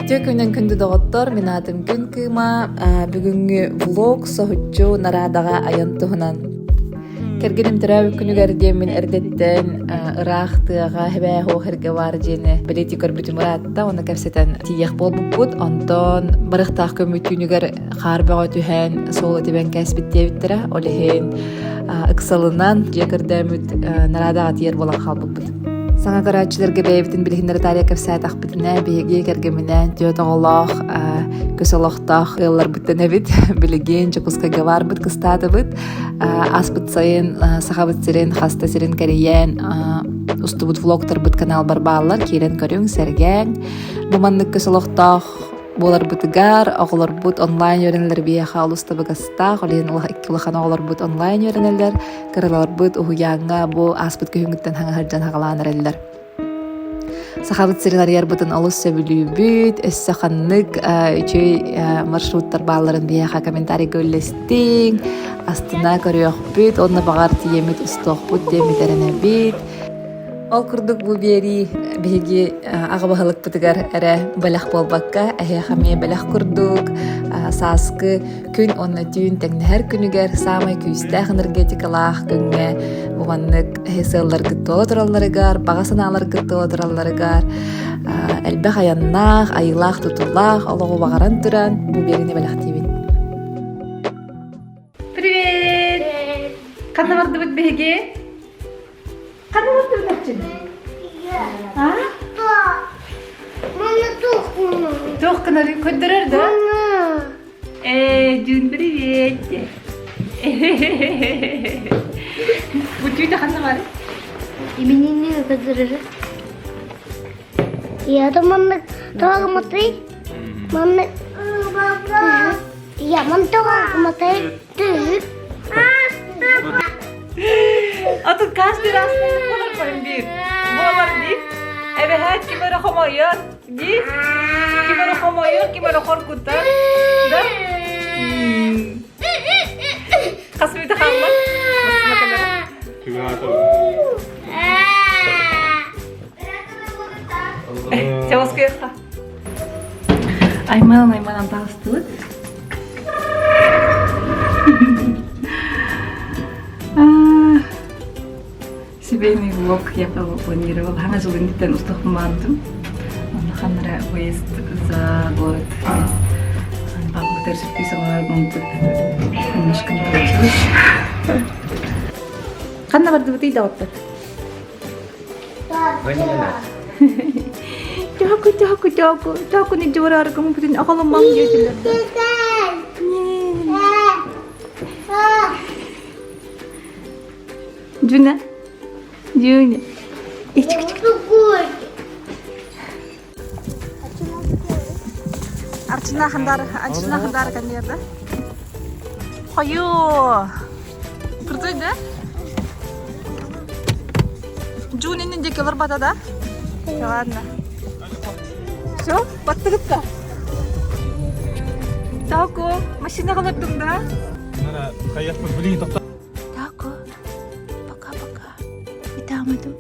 Үтүө күнүн күндү доҕоттор, мин аатым Күн Кыыма. Бүгүҥҥү влог соһуччу Нарадаҕа айан туһунан. Кэргэним төрөөбүт күнүгэр диэммин эрдэттэн ыраах тыаҕа эбээ оһох эргэ баар дьиэни бэлиэтии көрбүтүм ыраатта, уонна кэпсэтэн тиийиэх буолбуппут. Онтон барыахтаах көммүт түүнүгэр хаар бөҕө түһэн суол этибэн кээспит диэбиттэрэ. Ол иһин ыксалынан дьиэ көрдөөммүт Нарадаҕа тиийэр буолан хаалбыппыт. Саҥа көрөөччүлэргэ бэйэбитин билиһиннэрэ таарыйа кэпсээтэхпитинэ, биһиги кэргэмминээн түөрт оҕолоох, көс олохтоох ыалларбыттан эбит. Билигин Дьокуускайга баарбыт, кыстаатыбыт. Ааспыт сайын Сахабыт сирин хаста сирин кэрийэн устубут влогтарбыт каналбар бааллар, киирэн көрүҥ, сэргээҥ. Бу маннык көс олохтоох буоларбытыгар оҕолорбут онлайн үөрэнэллэр биһиэхэ олус табыгастаах. Ол иһин икки улахан оҕолорбут онлайн үөрэнэллэр. Кыраларбыт уһуйааҥҥа бу ааспыт күһүҥҥүттэн хаҥа сылдьан хаҕалаан эрэллэр. Сахабыт сирин арыйарбытын олус сөбүлүүбүт. Өссө ханнык үчүгэй маршруттар баалларын биһиэхэ комментарийга үллэстиҥ. Астына көрүөхпүт, уонна баҕар тиийэммит устуохпут диэммит эрэнэбит. Ол курдук бу биэрии биһиги аҕа баһылыкпытыгар эрэ бэлэх буолбакка, эһиэхэ эмиэ бэлэх курдук сааскы күн уонна түүн тэҥнэһэр күнүгэр саамай күүстээх энергетикалаах күҥҥэ бу маннык сыалларгыт туола туралларыгар, баҕа санааларгыт туола туралларыгар элбэх айаннаах, айыылаах тутуулаах олоҕу баҕаран туран бу биэриини бэлэхтиибин. Привет! Ханна бардыбыт биһиги? Ханна бардыбыт Арчын? А? Туох гынары көрдөрөр да? Ээ, Дьун, привет! Бу түүтэ ханна бар? Именинни көрдөрөр. Я да маннык тоҕуматай. Маннык Я ман тоҕуматай. А тут каждый раз буолар биир. Буолар дии. Эбэһээт ким эрэ хомойор дии. Ким эрэ хомойор, ким эрэ хоргутар. Да? Хас мүнүүтэ хаалла? Севоскуйха. Айманан айманан таҕыстыбыт. Семейный влог я планировал. Хаҥа жыл инниттэн устуохпун баҕардым. Онно ханнара выезд за город. Папа сюрприз оҥорор немножко не получилось. Ханна бардыбытый доҕоттор? Чоку, чоку, чоку, чоку не дьуорааргым бүтүн оҕоломмам диэтилэр. Джуна, Джуня. Арчына хандар, Арчына хандар кэнниэрдэ. Хойуу! Крутой, да? Джун иннин диэки олорбата да? Ладно. Все, баттыгытта. Тако, машинаҕа олордуҥ да? Тако, пока-пока. Итаамаду.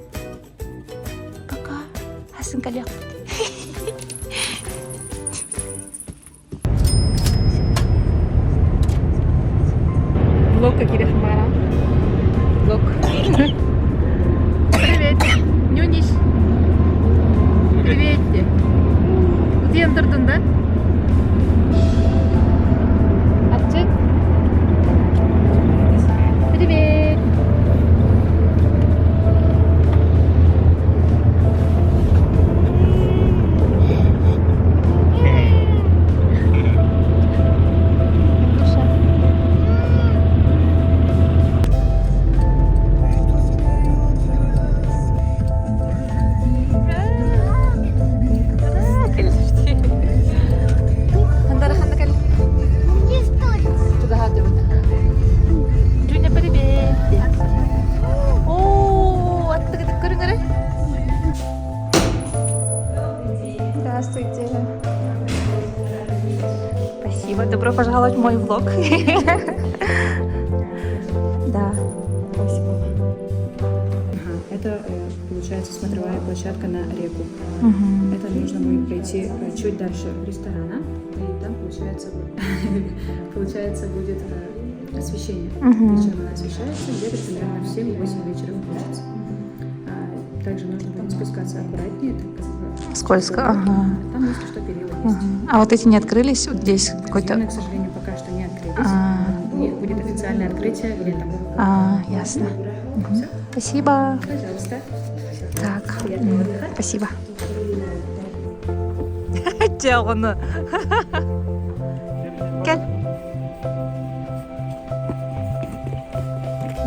Пока. Хасын кэлиэхпит. Влог киирэх баара. Влог. Привет. Нюниш. Привет. Утуйан турдун да? Арчык. Привет. Джуня, привет! О, аттыгытык көрүҥ Здравствуйте. Спасибо. Добро пожаловать в мой влог. Да. Спасибо. Это получается. получается смотровая площадка на реку. Это нужно будет пройти чуть дальше ресторана, и там получается, получается будет освещение. Вечером она освещается, где-то примерно в 7-8 вечера включится. Также нужно будет спускаться аккуратнее, так как Скользко, ага. Там, если что, перила есть. А вот эти не открылись? Вот здесь какой-то... Гостиные, к сожалению, пока что не открылись. А. И будет официальное открытие летом. А, ясно. Всё. Спасибо. Пожалуйста. Так, Приятного отдыха. спасибо. Дьэ, оҕону. Кэл.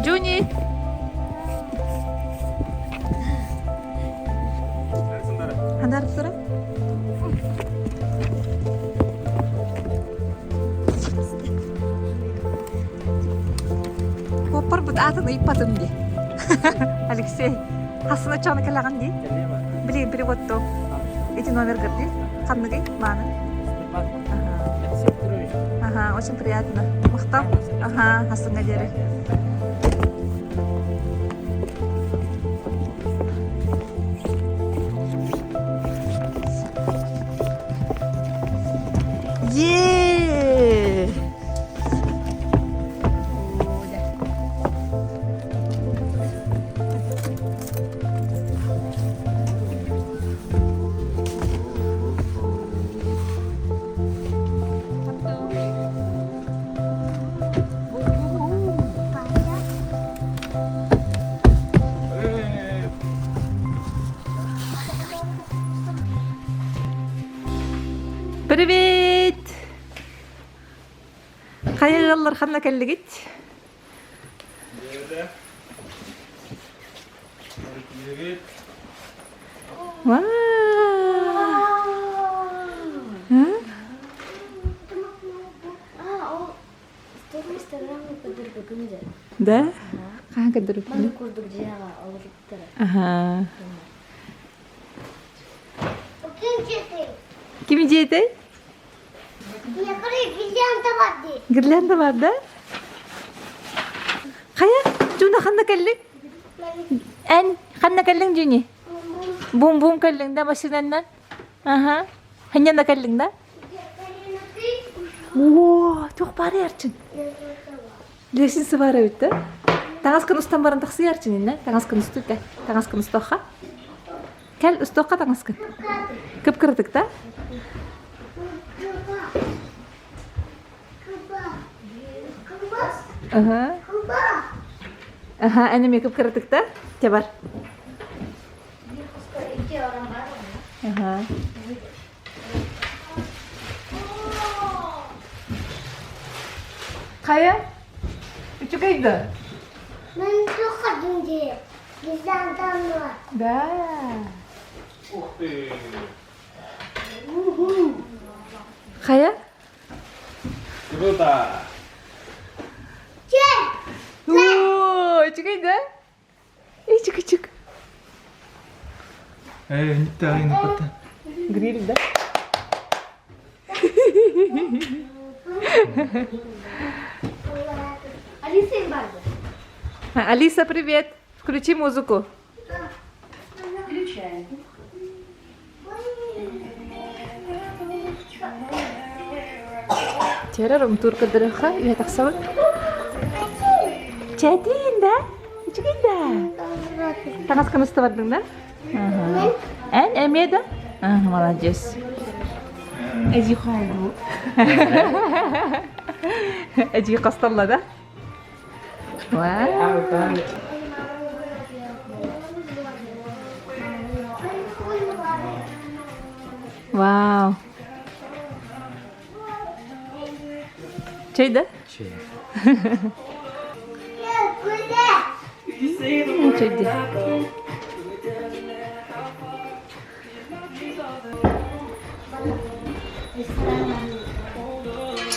Джуни. Хандар тура. Поппар бут аатын ыйпатым дии. Алексей, хассына чоны кэлэҕин дии. Блин, перевод то. Эти номер дии. Ханныгый, мааны. Ага, очень приятно. Махтал. Ага, хассынга диэри. Е! Привет! Хайа ыаллар ханна кэллигит? Привет. Вау! А, ол с другой стороны көрдөрбөкүн Да? Хаһан көрдөрбүккүнүй? Маны курдук дьиэҕэ олорбуттара. Ага. Ким дьиэтэй? Гирлянда бар да? Хайа, Джуна ханна кэллиҥ? Эн ханна кэллиҥ Джуни? Бум-бум кэллиҥ да машинаннан? Ага. Ханна кэллиҥ да? Оо, туох баарый Арчын? Лестница баар эбит да? Таҥаскын устан баран тахсыы Арчын иннэ. Таҥаскын устуу кэл. Таҥаскын устуохха. Кэл устуохха таҥаскын. Кып-кыратык да? Ага. Ага, эн эмиэ кып-кыратык да? Чэ бар. Ага. Хайа? Үчүгэй да? Да. Ух ты! Хайа? Круто! Оо, үчүгэй да? Ичик ичик. Эй, не тайна пота. Гриль, да? Алиса им барды. Алиса, привет. Включи музыку. Включаем. Чэрэр умтуур көрдөрөххө үһэ тахсабыт. Чэтин да? Үчүгэй да? Таҥаскын уста бардыҥ да? Эн эмиэ да? Ага, молодец. Эдьиий хоолбу. Эдьиий хостолла да? Вау! Вау! Чэй да? Чэй. Чэй дии.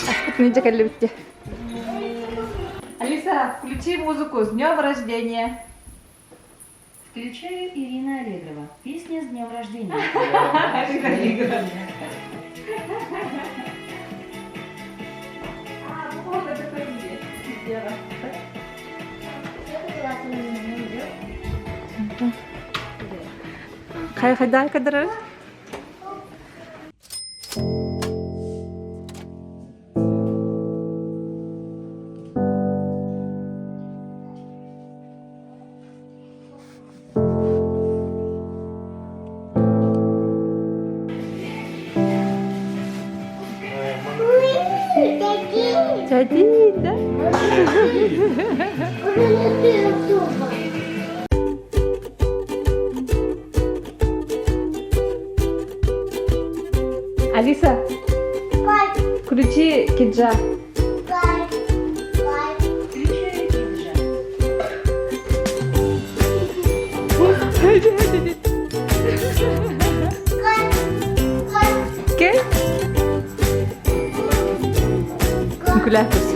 Аспыт дьэ кэллибит Алиса, включи музыку с днем рождения. Включаю Ирина Аллегрова. Песня с днем рождения. Ирина Аллегрова. А, вот это дело. Хайа хайдаа кадырар? Чэдиин да? Алиса, включи Киджа. Кей? Күләпіз.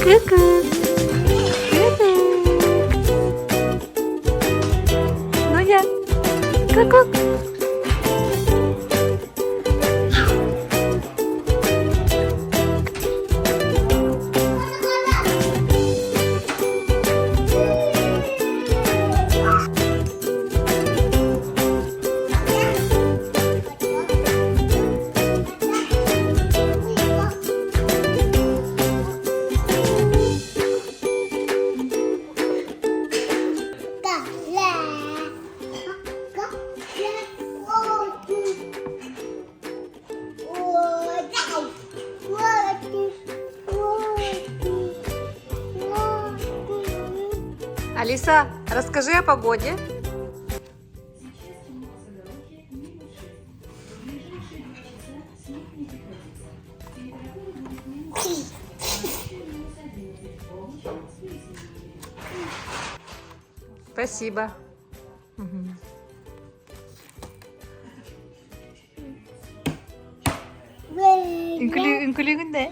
Ку-ку. Ку-ку. Ну я. Ку-ку. Алиса, расскажи о погоде. Спасибо. Үҥкүүлүүгүн да?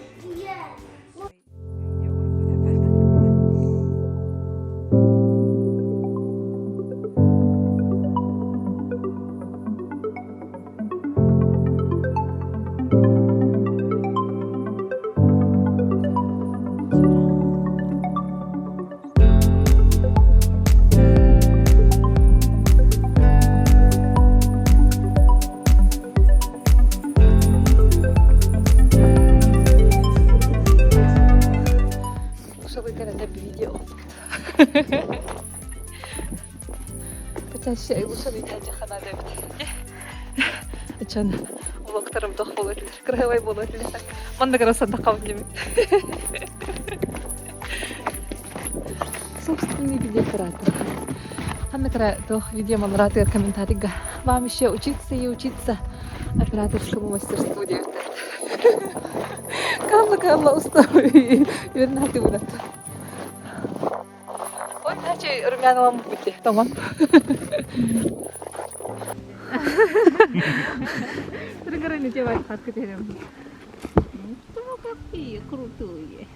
Видео. Почаще Ычан влогтарым тох болот красивый болот Манна красота деми. Собственный видеооператор. Ханна кара тох видео манратыгар комментарийга. Вам еще учиться и учиться операторскому мастерству диэбиттэр. Калла калла устав вернати булат. Ой, наче румяна бути. Тамам. Триггеры тебе хатка терем. Ну, какие крутые.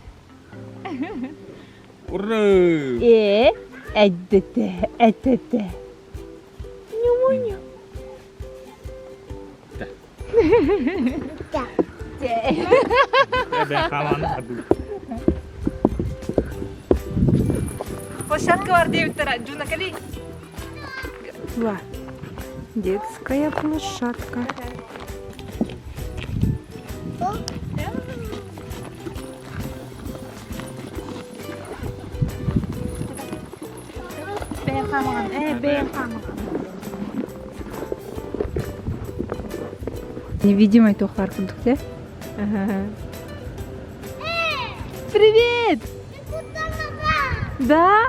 Ура! Эдде, эдде. Нюмуню. Да. Ben kalan Площадка бар диэбиттэр Джуна кали. Ва. Детская площадка. Невидимый туох курдук те. Привет! Да?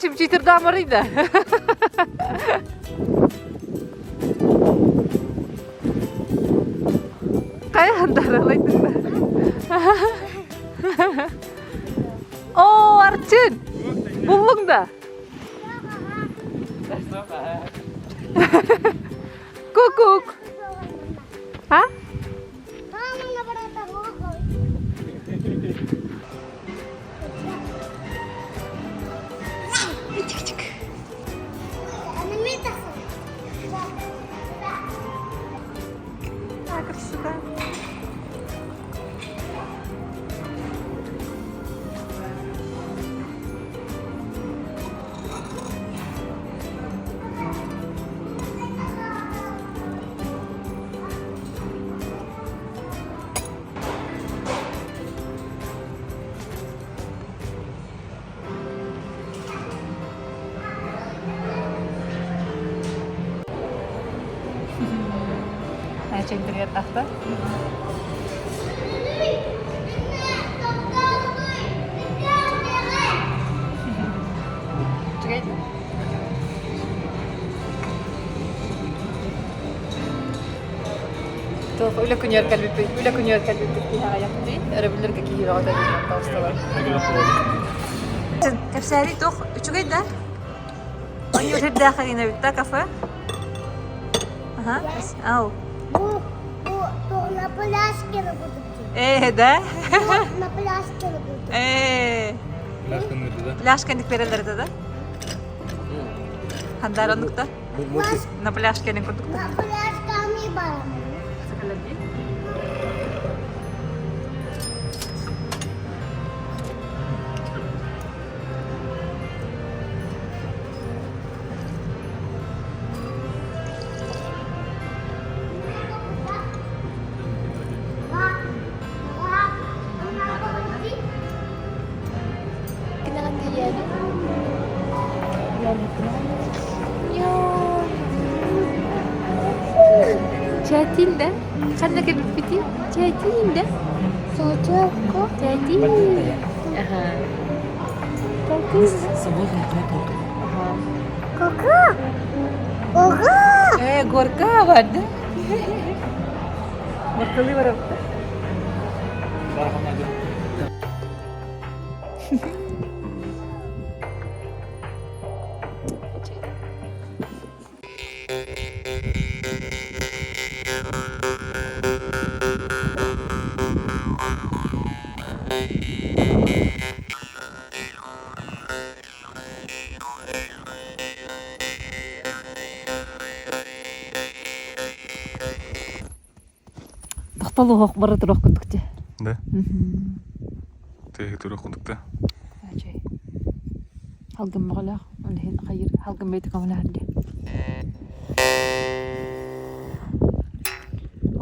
Арчым читырдаамарый да. Хайаан даралайдың да. О, Арчын! Буллуң да? Кукук! А? А, красота. Чэҥдириэт ахта. Үчүгэй Туох үлэ күнүгэр кэлбиппит, үлэ күнүгэр кэлбиппит киһи аҕыйахтыы, өрөбүллэргэ киһи бөҕөтө диэн таҕыстылар. Кэпсээри туох үчүгэй да? Ойуур сирдээх эбит да кафе? Ага, ау. Бу, бу, на пляжке работать. Э, да? На пляжке работать. Э. Пляжка берелер да? Хандар оннукта? На пляжке курдук. На пляжка ми барамын. Чээтин да? Ханна кэлбиппитий? Чээтин да? Чээтин. Аха. Э, горка бар да? Горкалыы барабыт. Тохтолуох бара туруох курдук дии. Да? Тыаһы туруох курдук да? Чэй. Халгын бөҕөлөөх, ол иһин хайыр халгын бэйэтэ көмөлөһөр дии.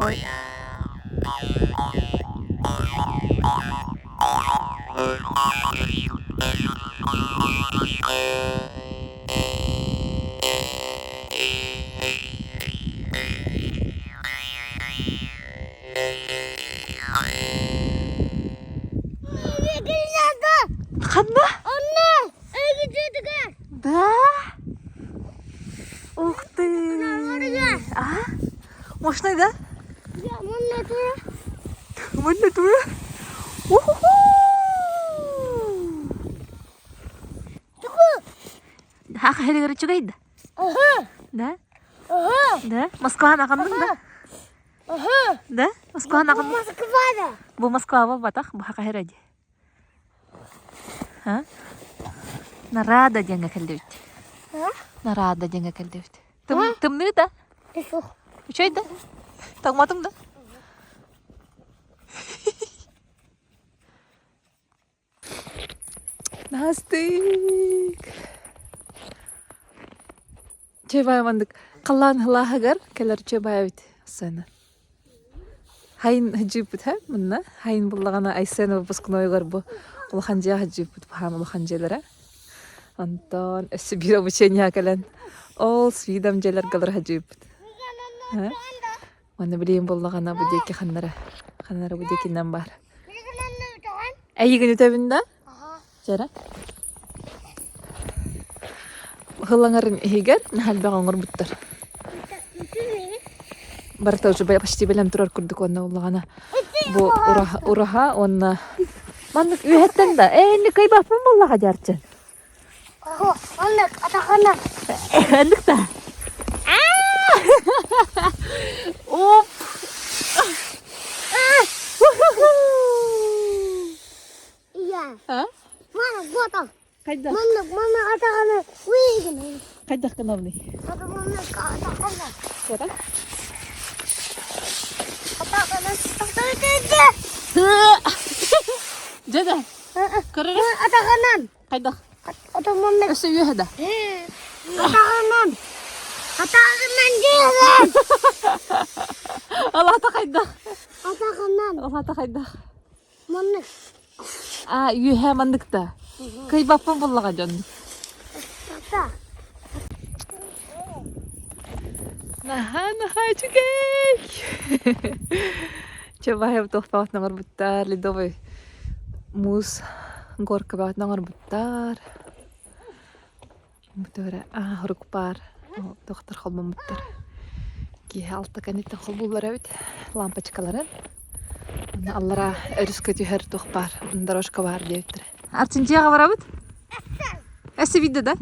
Ой. Ханна? Да? Ух ты! А? Мощный, да? Манна тура. Уху! Хаха херигер үчүгэй да? Да? Да? Москваны аҕанныҥ да? Да? Москваны аҕанныҥ? Бу Москва буолбатах, бу Хаха херэ дии. А? Нарада диэҥҥэ кэллибит. Нарада диэҥҥэ кэллибит. Тымныы да? Үчүгэй да? Тоҥмотуҥ да? Настык! Чебай мандык халлаан халааһыгар кэлэр чебай эбит сцена. Хайын хадьыыппыт һэ мунна хайын буллаҕына Айсен выпускнойугар бу улахан дьиэ хадьыыппыт баһаам улахан дьиэлэрэ. Онтон өссө биир обучение кэлэн ол с видом дьиэлэргэ олоро хадьыыппыт. Уонна билигин буллаҕына бу диэки ханнара ханнара бу диэкинэн баар. Эйигин үтэбин да? Дьэрэ. Һылаҥарын иһигэр наһаа элбэх оҥорбуттар. Барыта уже почти бэлэм турар курдук уонна улаҕана бу ураһа уонна маннык үөһэттэн да ээ инник кыайбаппын буоллаҕа дьаарчын. Оннук атахына. Оннук да. Оп. Iya. А? Мама, вот он. Хайдах? Маннык манна атаҕына уигин. Хайдах гынабыный? Хата маннык атаҕына. Вот так? Атаҕына тохтоотуйда. Дьэ да. Көрөр. Атаҕынан. Хайдах? Ото маннык. Өссө үөһэ да. Атаҕынан. Атаҕынан диэҕин. Алата хайдах? Атаҕынан. Алата хайдах? Маннык. Аа, үөһэ маннык да. Кыйбаппын буллаҕа дьон. Тата. Наһаа наһаа үчүгэй. Чабаев туохтаах оҥорбуттар, ледовый муус горка баҕатынан оҥорбуттар. Мутуора хорук баар туохтар холбоммуттар. Киэһэ алта кэнниттэн холбууллар эбит лампочкаларын. Уонна аллараа өрүскэ түһэр туох баар, дорожка баар диэбиттэрэ. Арчынчыаҕа барабыт? Өссө биирдэ да?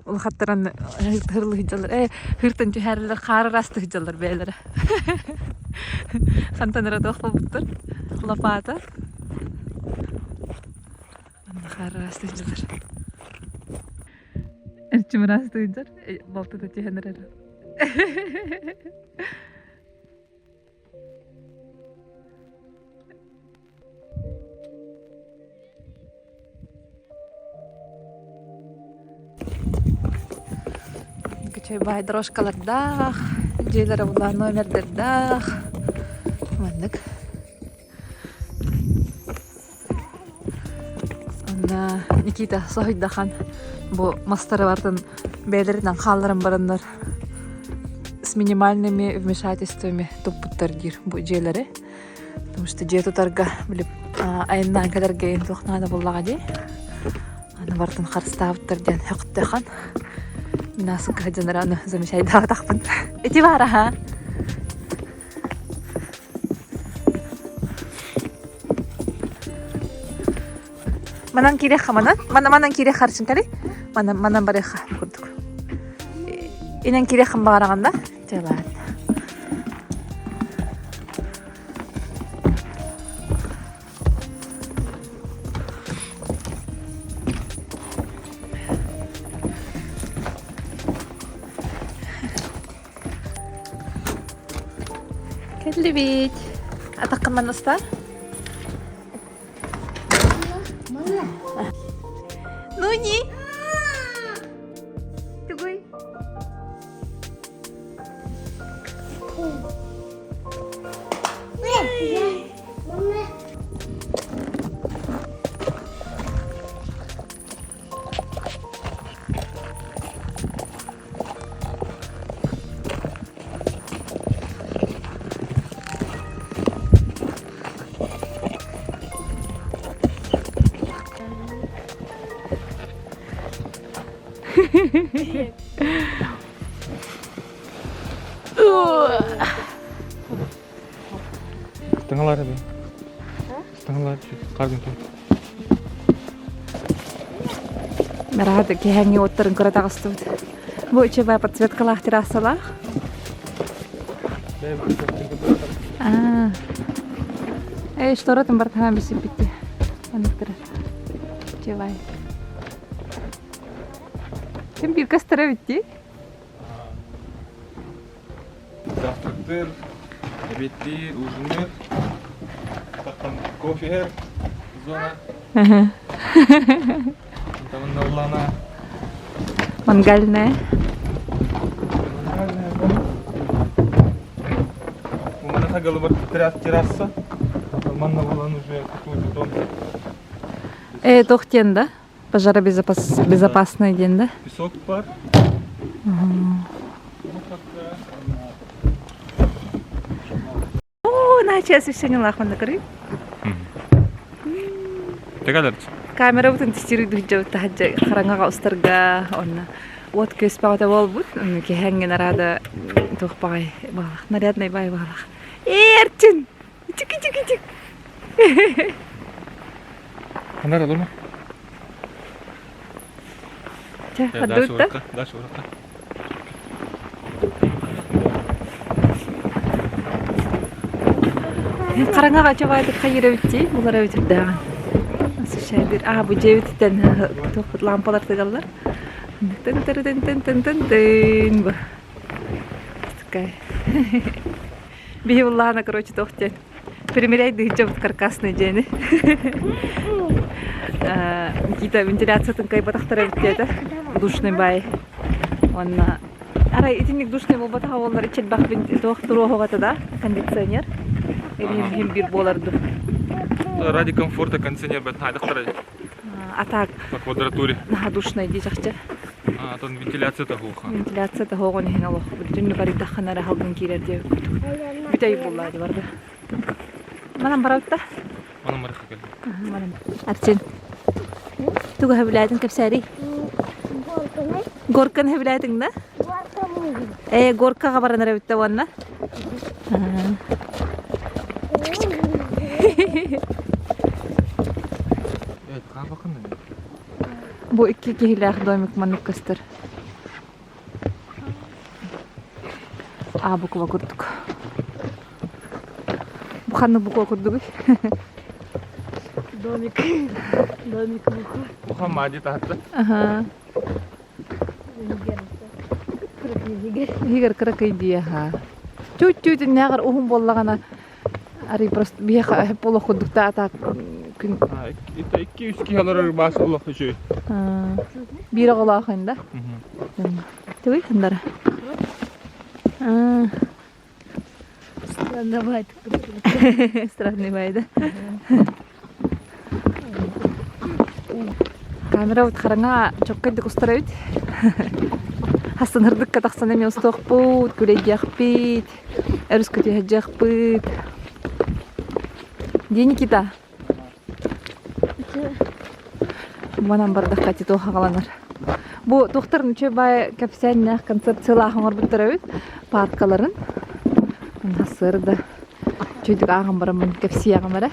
Улахаттаран ыһырлыһыдьаллар ээ ыһыртан түһээрилэр хаары ыраастыһыдьаллар бэйэлэрэ хантан эрэ туох буолбуттар лопата онно хаары ыраастыһыдьаллар эрчим ыраастыһыдьар балтыта түһэн эрэр Кычай баай дорожкалардаах, дьиэлэрэ булаан номердардаах. Маннык. Онно Никита соһуйдахан бу мастары бартын бэйэлэринэн хаалларан бараннар с минимальными вмешательствами туппуттар диир бу дьиэлэри. Потому что дьиэ тутарга били айаннаан кэлэргэ иһин туох наада буоллаҕа дии. Аны барытын харыстаабыттар диэн һөхтөхан. Мин аасыкка сылдьан эрэ аны замечайдаабатахпын. Ити баар аһа. Манан киириэххэ манан. Мана манан киириэххэ арчын кэли. Манан манан барыахха курдук. Инэн киириэххин баҕараҕын да? Дьэ ладно. Кэллибит. Атаххын манна Ну не. Тугуй. Таҥалар эбэ. Таҥалар хардын тур. Нараат киһэҥҥи уоттарын көрө таҕыстыбыт. Бу үчүгэй подсветкалаах террасалаах. Аа. Эй, шторатын бартахан бисиппитти. Аныктырар. Чевай. Ким биир кастара битти? Завтрактыр, обедтиир, ужинныыр, таххан кофе иһэр зона. Онтон ыллана Мангальная. Мангальная зона. Манаха голубар терраса. Манна булан уже такой бетон. Э, туох диэн да? Пожаробезопасный диэн да? Песок бар. Ну, как-то... Оо, наача освещениелаах манна көрүй. Тэгэлэр. Камерабытын тестируйдуу дьабыт таһырдьа хараҥаҕа устарга онно уот күөс баҕата буолбут. Киһэҥҥин араада туох баҕай баҕалах, нарядный баай баҕалах. Ээ, Эрчин! Чики-чики-чик! Ханар олорма. Чэ, хаддыбыт да? Дальше урукка. Хараҥаҕа чабаайдык хайыыр эбит булар эбит үрдээҕин. Освещайдыыр. Аа, бу дьиэбититтэн туохпут лампалар тыгаллар. Тын-тыры-тын-тын-тын-тын бу. Такая. Биһи буллаана, короче, туох диэн. Примеряй дыһыччабыт каркасный дьиэни. Никита вентиляциятын кыайбатахтара эбит диэтэ. Душный бай. Уонна арай итинник душный буолбатаҕа буоллар иччилбэх туох туруоһуҕата да кондиционер. Эбиһим биир буоларду. Ради комфорта кондиционер бэт наадахтара. А так По квадратуре. наһаа душный дии чахчы. А, тон вентиляция таһуоха. Вентиляция таһуоҕун иһин олох бүтүннүк арыйдаххына эрэ халгын киирэр диэбит курдук. Бүтэй буолла дии барда. Манан барабыт да? Манан барыхха кэллим. Манан. Арчын. Тугу сөбүлээтиҥ кэпсээрий? Горканы. Горканы сөбүлээтиҥ да? Горканы. Ээ, горкаҕа баран эрэбит да уонна? Бу икки киһилээх домик маннык көстөр. А буква курдук. Бу ханнык буква курдугуй? Домик. Домик буква. Буха мади таһатта. Аха. Иһигэр кыракый дии аха. Чуть-чуть иннээҕэр уһун буоллаҕына арый просто биһиэхэ олох курдук да атаак күн Икки-үс киһи олорор баас олох үчүгэй. Биир оҕолоох да? Тугуй хандара? Странновато. Странный бай да? Камерабыт хараҥа чоккайдык устар эбит. Хасынырдыкка тахсан эмиэ устуохпут, күлэйдиэхпит, өрүскэ түһэдьиэхпит. Дии Никита? Манан бардахха титул хаҕаланар. Бу туохтарын үчүгэй баайы кэпсээннээх концепциялаах оҥорбуттар эбит паркаларын. Сырда Чүйдүк ааҕан бараммын кэпсиэҕим эрэ.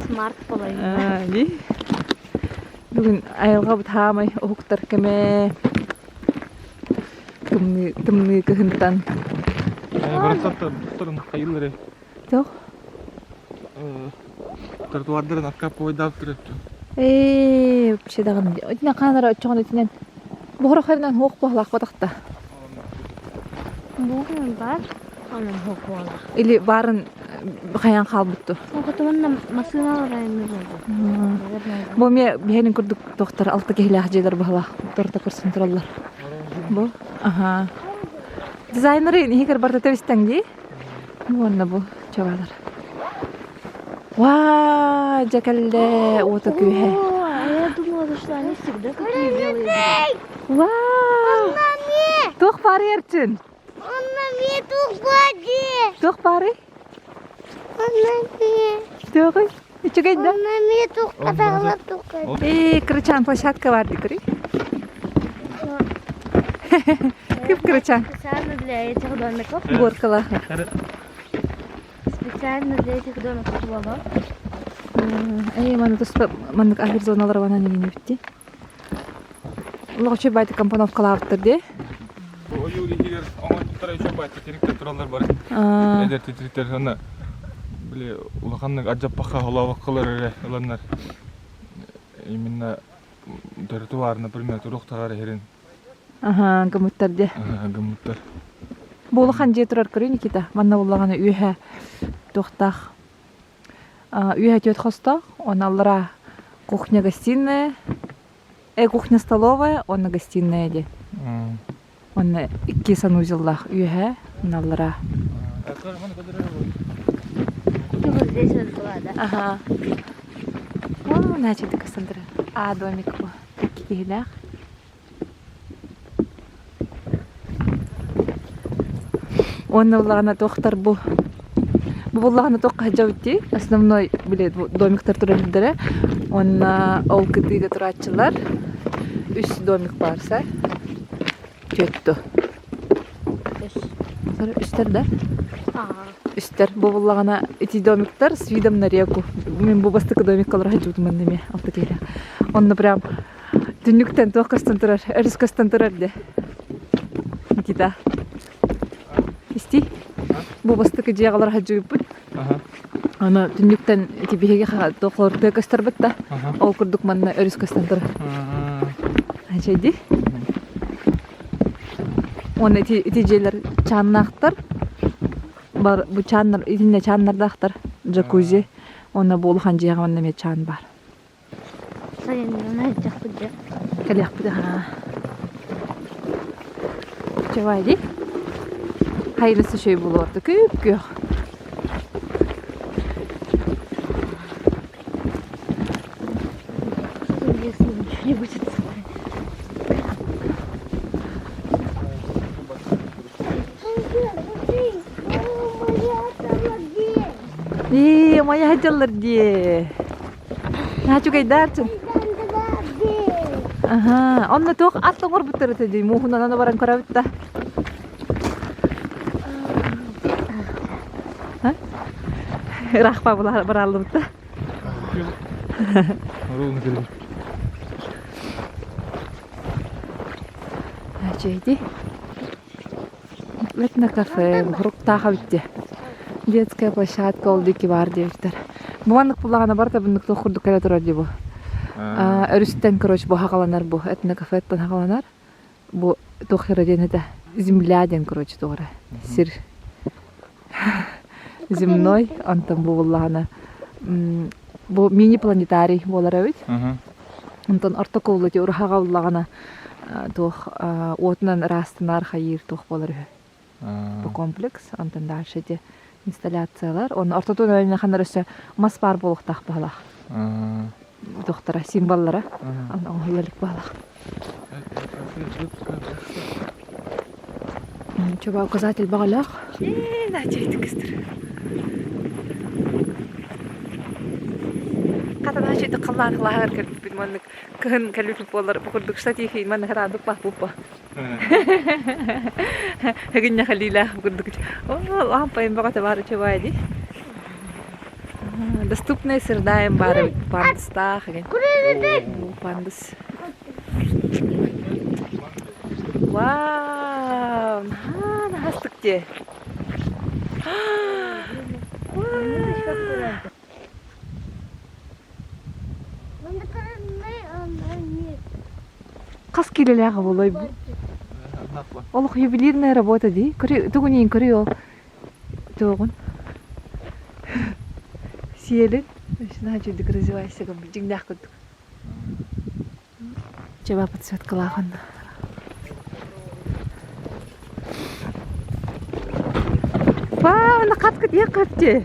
Смарт половина. Дии. Бүгүн айылҕабыт хаамай уһуктар кэмэ. Тымныы, тымныы кыһынтан. Барахсаттар духтарын хайыллары. Туох? Тротуардарын откапывайдаабыттар Ээ, вообще даҕаны. Итинэн хаанара оччоҕун итинэн Буһара-хайынан суох буолаахпатахта. Буһан бар, онон суох буолар. Или баарын хайаан хаалбытту. Хотугунна массыыналар айанныыр Бу эмиэ биһэнин курдук тохтор алта киһилээх дьиэлэр баһылаах торта көрсөн тураллар. Бу аха. Дизайнеры иһигэр барыта тэбистэҥ дии. Уонна бу чабалар. Ваа, дьэ кэллэ уота күүһэ. А я думала, что они всегда такие белые. Вау! Туох баарый Эрчин? Туох баарый? Туоҕуй? Үчүгэй да? Ээ, кырачаан площадка бар дии көрүй. Кып кырачаан. Специально для этих домиков. Горкалаах. Специально для этих домиков было. Ээ, маны туспа маннык аһыыр зоналар банан иҥин эбит Олох үчүгэй баайдык компоновкалаабыттар дии. Ойуур иһигэр оҥорбуттара үчүгэй баайдык тириктэр тураллар бары. Эдэр титириктэр аны били улаханнык адьаппахха холообокколор эрэ ыланнар именно тротуар, например, туруохтаҕар иһэрин Аһаа, гыммыттар дии. гыммыттар. Бу улахан дьиэ турар көрүй Никита. Манна буллаҕына үөһэ туохтаах үөһэ түөрт хостоох, уонна аллараа кухня-гостиная, кухня-столовая уонна гостиная диэн. Уонна икки санузеллаах үөһэ, уонна аллараа. Ты вот здесь вот была, да? Ага. О, значит, Кассандра. А, домик бу. Икки киһилээх. Уонна улаҕана туохтар бу бу буллаҕына туохха сылдьабыт дии основной били домиктар турар сирдэрэ уонна ол кытыыга турааччылар үс домик баар сай түөтту үстэр да үстэр бу буллаҕына ити домиктар с видом на реку мин бу бастакы домикка олоро сылдьыбытым манна эмиэ алта киһилээх онно прям түннүктэн туох көстөн турар өрүс көстөн турар де Никита Истий. Бу бастакы дьиэҕэ олоро сылдьыбыппыт. Аны түннүктэн ити биһиги туох тыа көстөрбүт да, ол курдук манна өрүс көстөн турар. Ачайди. Уонна ити ити дьиэлэр чааннаахтар. Бар бу чааннар итиннэ чааннардаахтар. Джакузи. Уонна бу улахан дьиэҕэ манна эмиэ чаан баар. Сайыннан сылдьахпыт дьэ. Кэлиэхпит аһаа. Чавайди. Хайрысы үчүгэй буолуорда күп-күөх. Если ничего не будет. Ии, моя сылдьаллар дии. Наһаа үчүгэйдээр Аһаа, онно туох ат оҥорбуттар этэ дии, мууһунан аны баран көрөбүт да. Ыраахпа барааллыбыт да. Үчүгэй Этно-кафе, Буруктаах эбит дии. Детская площадка ол диэки баар диэбиттэр. Бу маннык буллаҕына барыта буннук туох курдук кэлэ турар дии бу. Өрүстэн короче бу хаҕаланар бу этно-кафеттан хаҕаланар. Бу туох эрэ диэн этэ. Земля диэн короче туох эрэ. Сир. Земной, онтон бу буллаҕына бу мини-планетарий буолар эбит. Онтон орто кууллати ураһаҕа буллаҕына туох уотунан ыраастанар хайыыр туох буолар үһү. Бу комплекс, онтон дальше эти инсталляциялар. Онно ортотун ханнар өссө мас баар буолуохтаах баһылаах. Туохтара, символлара. Онно оҥоһулла илик баһылаах. Чуба указатель баҕалаах. Ээ, наачайдык кыстыр. Хата наачайдык халлаан халааһыгар кэлбиппит маннык кыһын кэлбиппит буоллар бу курдук штатихи манна хатаандык баах Хэгиннэ халиилаах бу курдук лампайын бөҕөтө баар үчүгэй дии. Доступная среда баар эбит пандустаах эҥин. Пандус. Вау, наһаа наһаа дии. Хас киилэлээх буолуой бу? Олох ювелирная работа дии. Көрү, тугун көрү ол. Тугун. Сиэлин. Наһаа үчүгдүк развивайся дьиҥнээх курдук. Чэбэ подсветкалаах онно. Вау, на хаткыт иэххапчы.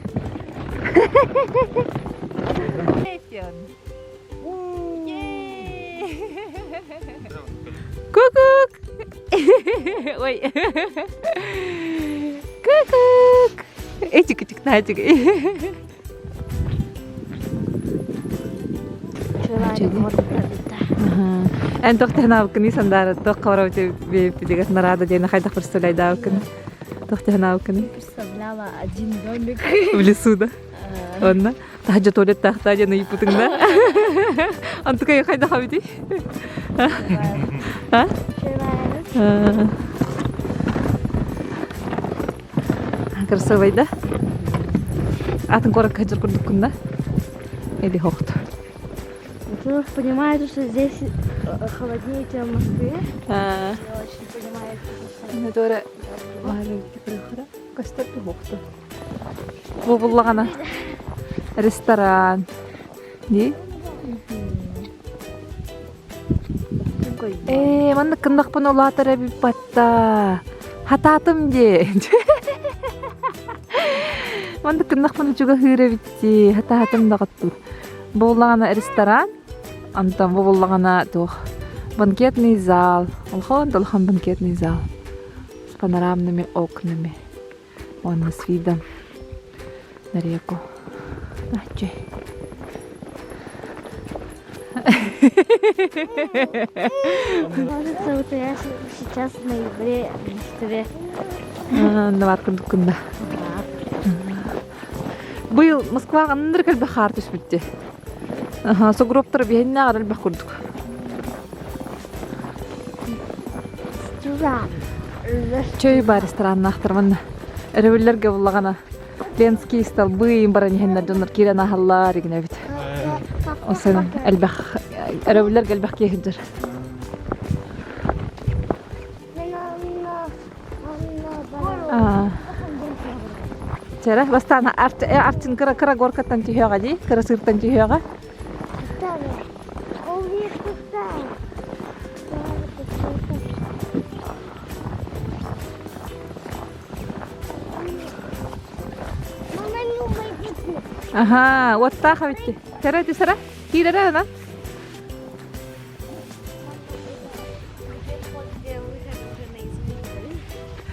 Ку-кук! Ой. Ку-кук! Этик-этик, натик. Эн тохтехнаабыккыный Сандаара туох хабарабыт биэппитигэр нараада диэни хайдах представляйдаабыккыный Тохтехнаабыккыный Представляла один домик. В лесу, да? Онно таһдьа туалеттаахтаа диэн ыйыппытыҥ да? Антыкай хайдах эбитий? А? Красивый, да? Атын куоракка сылдьар курдуккун да? Или хохт? Во-первых, понимаю, что здесь холоднее, чем в Москве. Я очень понимаю, что... Натура Көстөр туһуохту. Бу буллаҕына ресторан. Дии? Ээ, маннык гыннахпын улаатар эбиппатта. Хатаатым дии. Маннык гыннахпын чугаһыыр эбит дии. Хатаатым даҕаттыр. Бу буллаҕына ресторан, онтон бу буллаҕына туох банкетный зал. Улахан да улахан банкетный зал с панорамными окнами. Уонна с видом на реку. Чэй. Кажется, вот я сейчас в ноябре в Москве. Навар курдуккун да. Быйыл Москваҕа ынырык элбэх хаар түспүттэ. Сугробтар биһиннээҕэр элбэх курдук. Чөй бар рестораннаахтар манна. Өрөбүллэргэ буллаҕына Ленский столбы баран иһэннэр дьоннор киирэн аһаллар игинэбит. Осын элбэх өрөбүллэргэ элбэх киһи сылдьар. Чэрэ, бастаан Арчин кыра кыра горкаттан түһүөҕэ дии, кыра сыыртан түһүөҕэ. Аха, уоттаах эбит. Кэрэ түсэрэ, киирэрэ ана.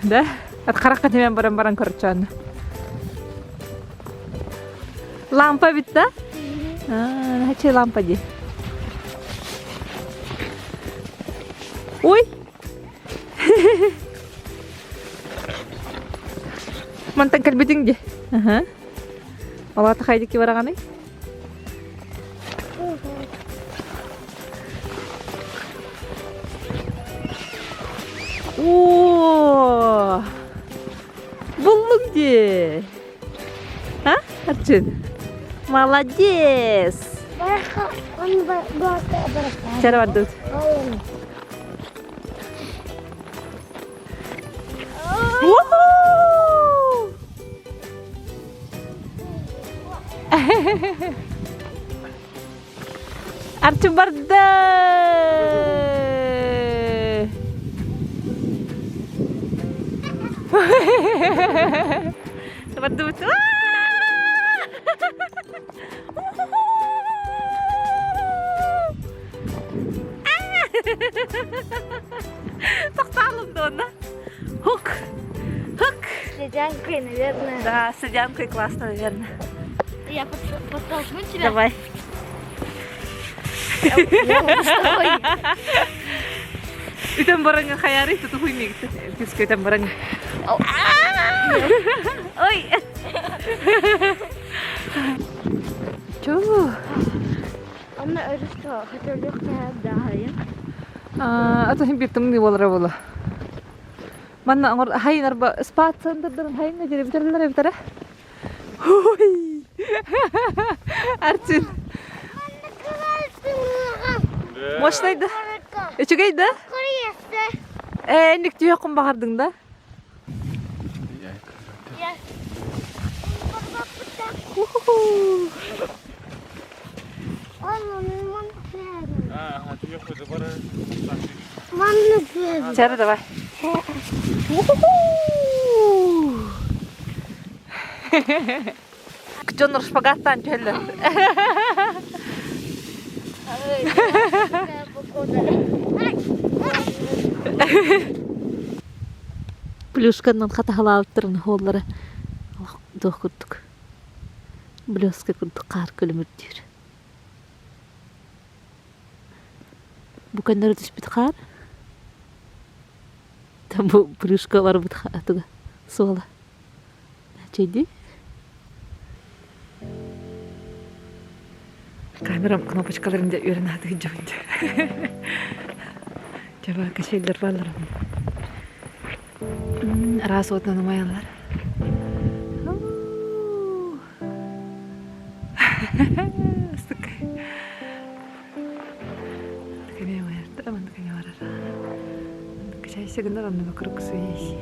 Да? От харахха тимэн баран баран көрчөөн. Лампа бит да? Аа, хачы лампа ди. Ой! Мантан кэлбитиҥ ди. Аха. Олата хайдики бараҕаный? О! Буллуҥ дии! А, Арчын? Молодец! Чара бардыбыт. Арчы барда! Бардыбыт. Тохтаалым дуонна. Хук! Хук! Следянкой, наверное. Да, следянкой классно, наверное. Я подтолкну тебя? Давай. Үтэн бараҥа хайаарый тутуһуй миигиттэн күүскэ үтэн бараҥа. Ой! Чуу. Онно өрүскэ хотеллуохтаах даҕайын. Ата син биир тымныы буолара буолуо. Манна оҥор хайын арба спа центрдарын хайыҥҥа диэри бүтэрэллэр эбитэрэ. Ой! Арчын. Мощный да? Үчүгэй да? Ээ, инник түһүөххүн баҕардыҥ да? Чары давай. Дьоннор шпагаттаан түһэллэр. Плюшканан хатаһалаабыттарын хооллара туох курдук блеска курдук хаар күлүмүрдүүр. Бу көннөрү түспүт хаар. Бу плюшка барбыт туга суола. Чэйдии. Камерам кнопочкаларын да үөрэн ааты сылдьабын дьэ. Дьэ качеллер бааллар. Араас уотунан умайаллар. Ыстыккай. Качайся гыннар онно вокруг своей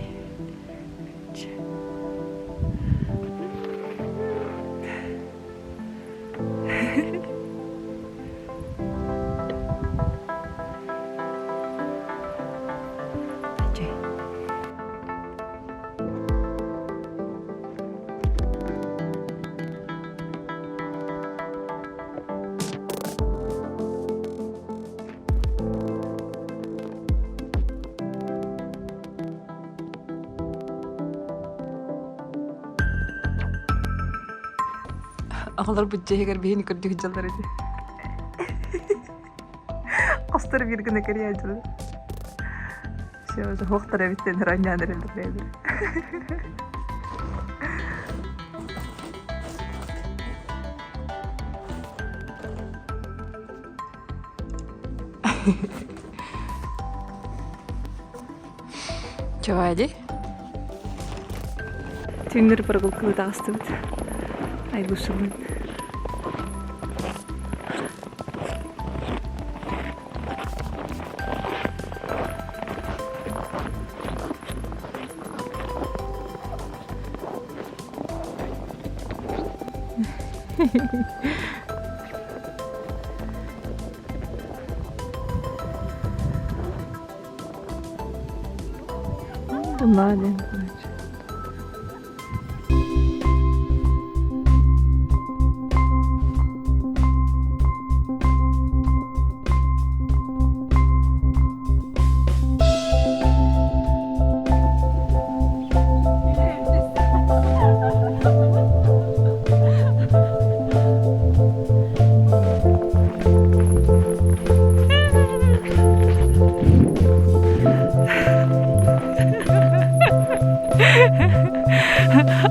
Оҕолорбут дьиэһигэр биһини көрдүк дьаллар ити. Хостор биир гына кэрийээдьилэр. Все, уже хуохтар эбиттэн ранньаан эрэллэр Чавади. Түүннэр прогулканы таҕыстыбыт. Айгушылын. Bunlar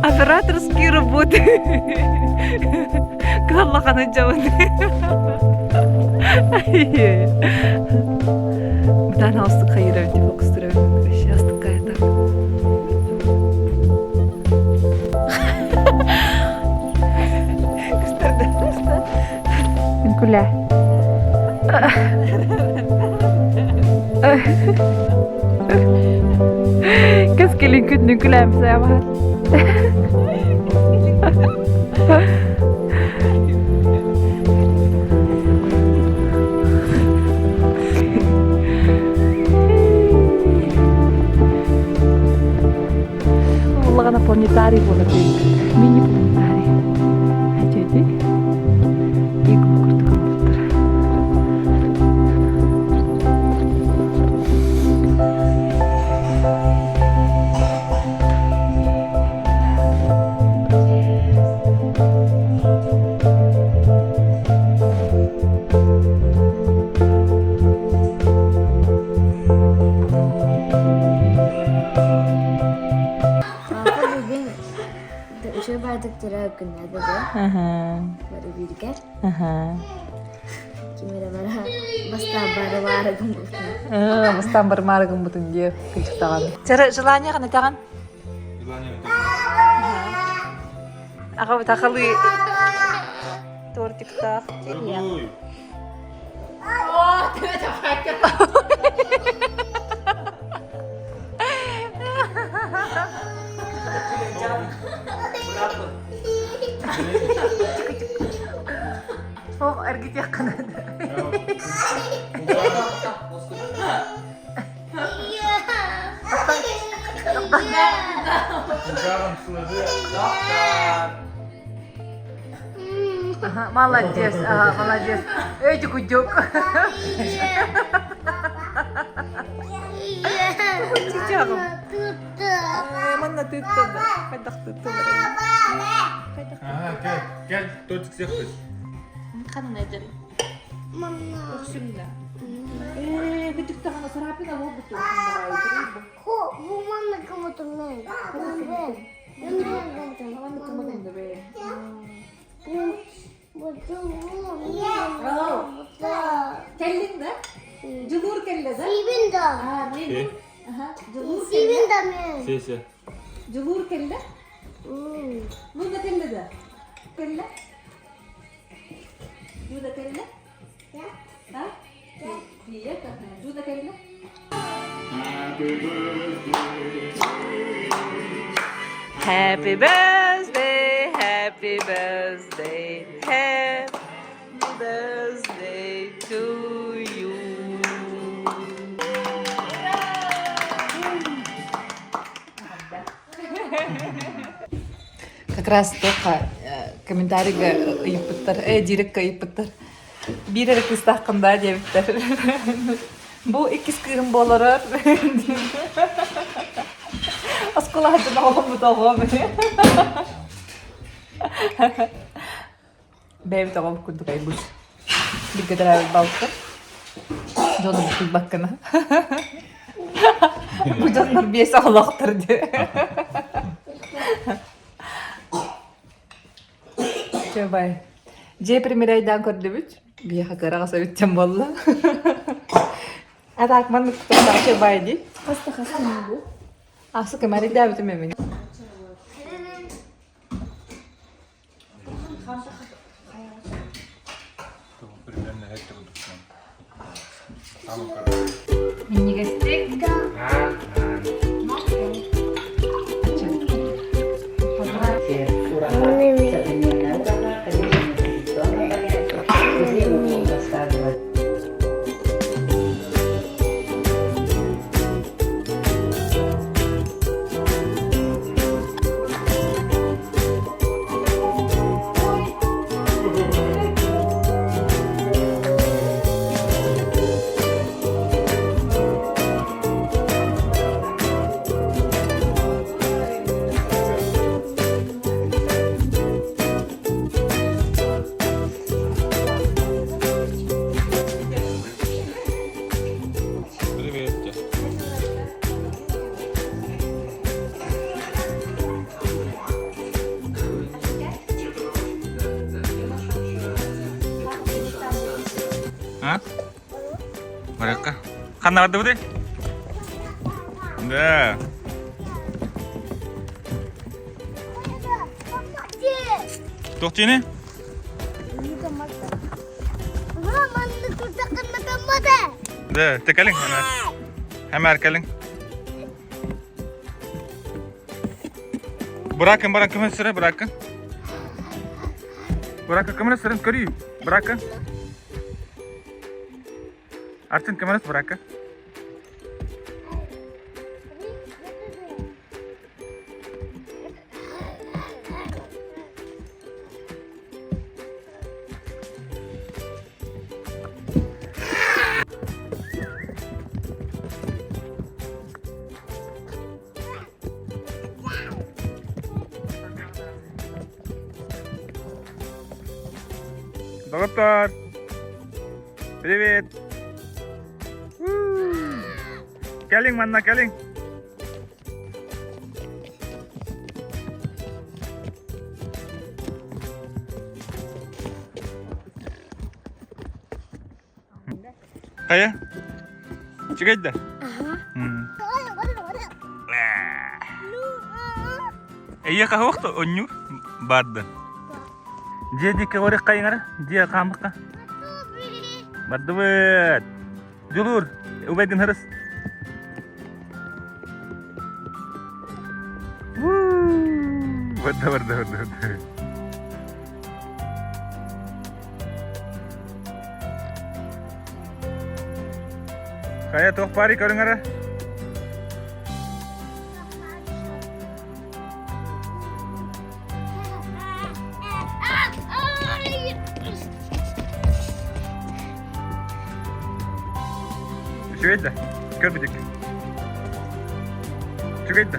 Операторские работы. Каллаханы дьабын. Бытаан астык хайыра типа кыстыра астык кайта. Күлэ. Кэскилин күннүн күлэм саябаат. Улаҕана планетарий буола мини планетарий. Эти Игл курдук оҥорбуттар. Папа бүгүн үчүгэй баайдык төрөөбүт күннэр бөҕө. Бары бииргэр. Ким эрэ бара бастаан бары баары гыммытын. Бастаан барымаары гыммытын диye кынчыктаҕан. Чара желание гана таҕан? Желание Аҕабыт ахалыы тортиктаах. Ой. Ох, эргитиэх Молодец, ага, молодец. Эти кудюк. Чичагым. Манна тыттыда. Хайдах тыттылар. Ага, кел, кел, тортик всех хоть. Ханан эдери. Өксүмнэ. Ээ, бүтүктаҕына сарапина буолбут. Кэллиҥ да? Дьулуур кэллэ да? Се, се. Дьулуур кэллэ? Луна кэллэ да? Кэллэ? Луна кэллэ? А? Привет, Луна кэллэ? Happy birthday, happy birthday, happy birthday to you. Как раз только комментарийга ыйыппыттар, директка ыйыппыттар. Биир эрэ кыыстааххын даа диэбиттэр. Бу иккис кыыһым буоларар. Оскуолаһыттан оҕоломмут оҕом. Бэйэбит оҕобут курдук айбыт. Бииргэ төрөөбүт балта. Дьону буккуйбаккына. Бу дьоннор биэс оҕолоохтор дии. Чэ бай. Дьиэ примеряйдаан көрдүбүт. Биһиэхэ кыраҕас эбиттэн буолла. А так маннык чэ бай дии. Хаста хаста бу? Асы кэмэрийдээбитим эмин. Минньигэстик. Привет. А? Баракка. Ханна барды Да. Тохтини? Да, текалин. Хэмэр кэлиҥ. Быракын баран көмөн сыры быракын. Быракын көмөн сырын көрүй. Быракын. Артын көмөн быракын. Доктор! Привет! Кэлиҥ манна кэлиҥ! Хайа? Үчүгэй да? Эйиэхэ суох да онньуур баар да? Дьиэ диэки барыахха иҥэрэ, дьиэ хаамыахха. Бардыбыт. Дьулуур, убайгын харыс. Барда, барда, барда, барда. Хайа туох баарый көрүҥ эрэ? Үчүгэй да? Көрбүтүк. Үчүгэй да?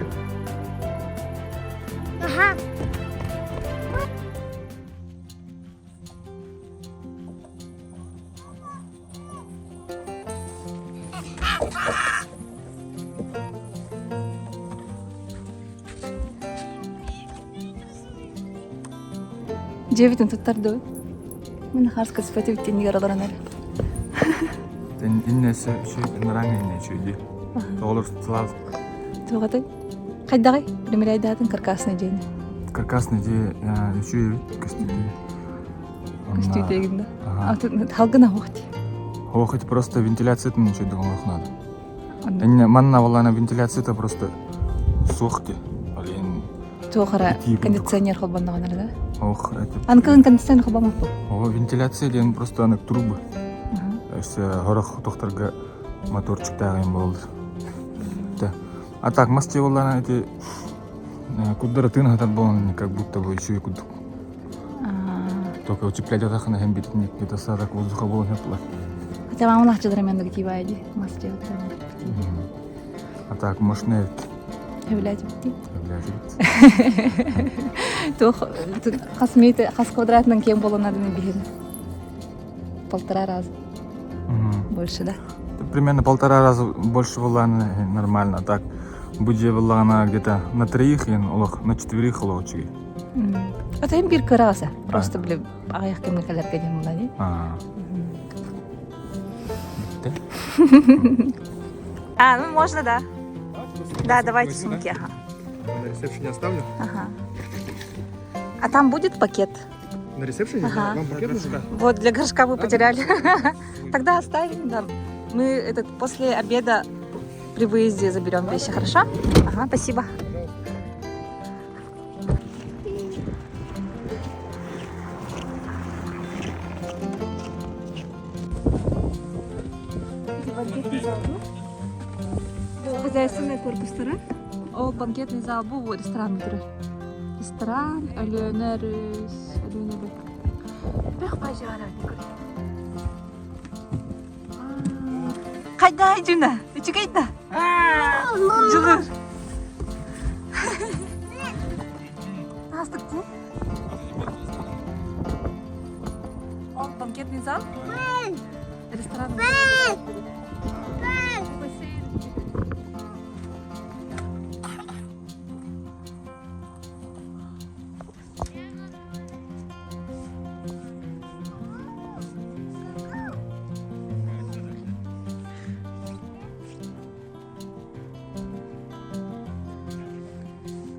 Аха. Дьиэбитин туттардыбыт. Мин хаарска спатив иннигэр олорон эрэ. Иннесе үчүгэй ыҥыраҥ иннэ үчүгэй. Тоҕолор сылаас. Туоҕатай? Хайдаҕай? Примеряйдаатын каркасный дьиэни. Каркасный дьиэ үчүгэй эбит көстүүтэ. Көстүүтэ да. Халгына хуох дии. Хуох это просто вентиляциятын үчүгэй оҥоруох надо. Манна буоллаана вентиляцията просто суох дии. Блин. Туох эрэ кондиционер холбонноҕуна да? Ох, это... Анкылын кондиционер холбоммаппын. О, вентиляция диэн просто аны трубы. Өссө хорох тохторго моторчиктааҕын буолар. А так мас дьиэ буоллаана ити курдары тыын хатар буолан как будто бы үчүгэй курдук. Только утеплять атахына һәм бит недостаток воздуха буолан хапла. Хотя мамалаах дьылар мен тибайди мас дьиэ А так мощный эбит. Сөбүлээтибит. Туох хас метр, хас квадратынан киэҥ буоланарын биһин полтора раза больше, да? Примерно полтора раза больше была нормально. Так, бу дьиэ буоллаҕына где-то на троих олох на четверых олох үчүгэй. Это им биир кырааса. Просто били аҕыйах кэмҥэ кэлэргэ диэн буолла дии. А, ну можно, да. Да, давайте сумки, ага. На ресепшене оставлю? Ага. А там будет пакет? На ресепшене? Ага. Вам пакет нужен? Вот, для горшка вы потеряли. Тогда оставим, да. Мы этот, после обеда при выезде заберем вещи, хорошо? Ага, спасибо. Хозяйственный корпустара. Ол банкетный зал бу ресторан турар. Ресторан, Өлүөнэ өрүс, Өлүөнэ өрүс. Бэх бажара Хайда Айдюна, үчүгэй да? Жылыр. Астык дии. Ол банкетный зал. Ресторан. Бассейн.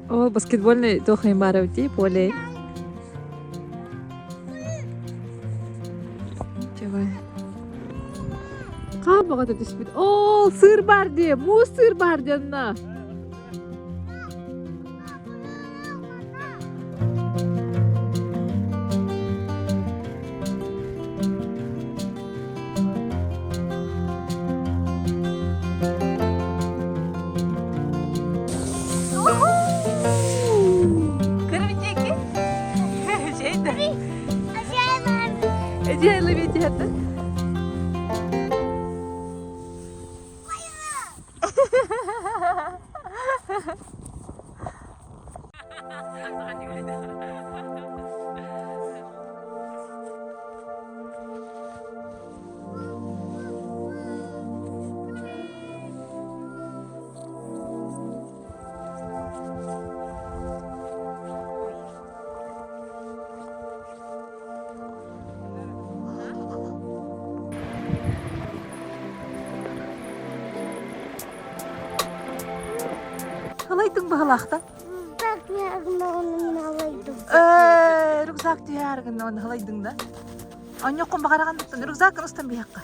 О, баскетбольный туох дии поле. Чего? Хаабаҕа түспүт. Оо, сыр бар дии, муус сыр бар диэнна. Кырбитеки? Şeydi. Эдиайлы бетиһэтэ. Халайдың баһалаахта? Э, рюкзак түһээргин оны халайдың да. Онньоккун баҕараҕан рюкзак устан биһакка.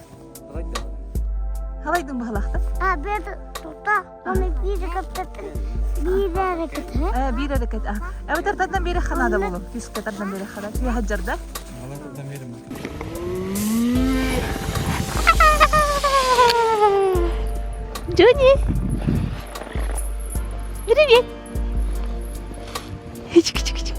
Халайдың баһалаахта? А, бет тута, оны биир каптатын, биир әрекет, Э, биир әрекет. Эбэтэр тардан биэри ханада болу. Күүскэ тардан биэри хана. Түйэ хаджарда. Джонни! Привет! Чик-чик-чик.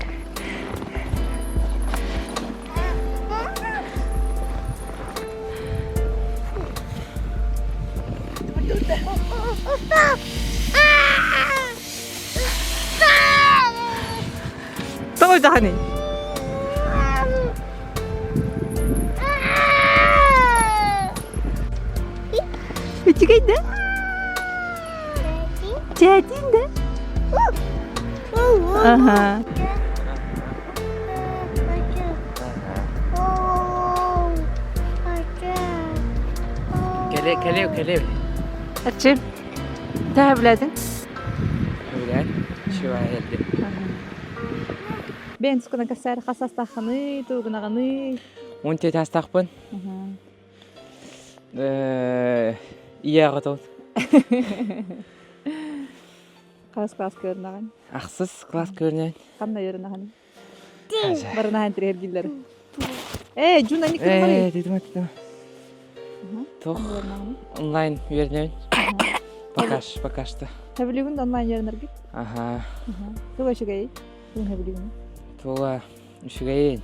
Тоҕо даҕаны? Үчүгэй да? Чээтин да? Ага. Кэлэ кэлэ кэлэ Арчы, төһө билэдиҥ? Билэн, үчүгэй элди. Бэйэн тускунан кэпсээр хас астааххыный, тугунаҕыный? Уон тиэт астаахпын. Ийэ аҕатабын. Хас класс көрүнэҕин? Ахсыс класс көрүнэн. Ханна үөрэнэҕин? Барынаһан тириэргиллэр. Ээ, Джуна не Ээ, титима титима. Туох онлайн үөрэнэбин. Пока пока что. Хэбилигин онлайн үөрэнэргит? Аха. Туга үчүгэй? Тугун хэбилигин? Туга үчүгэйин.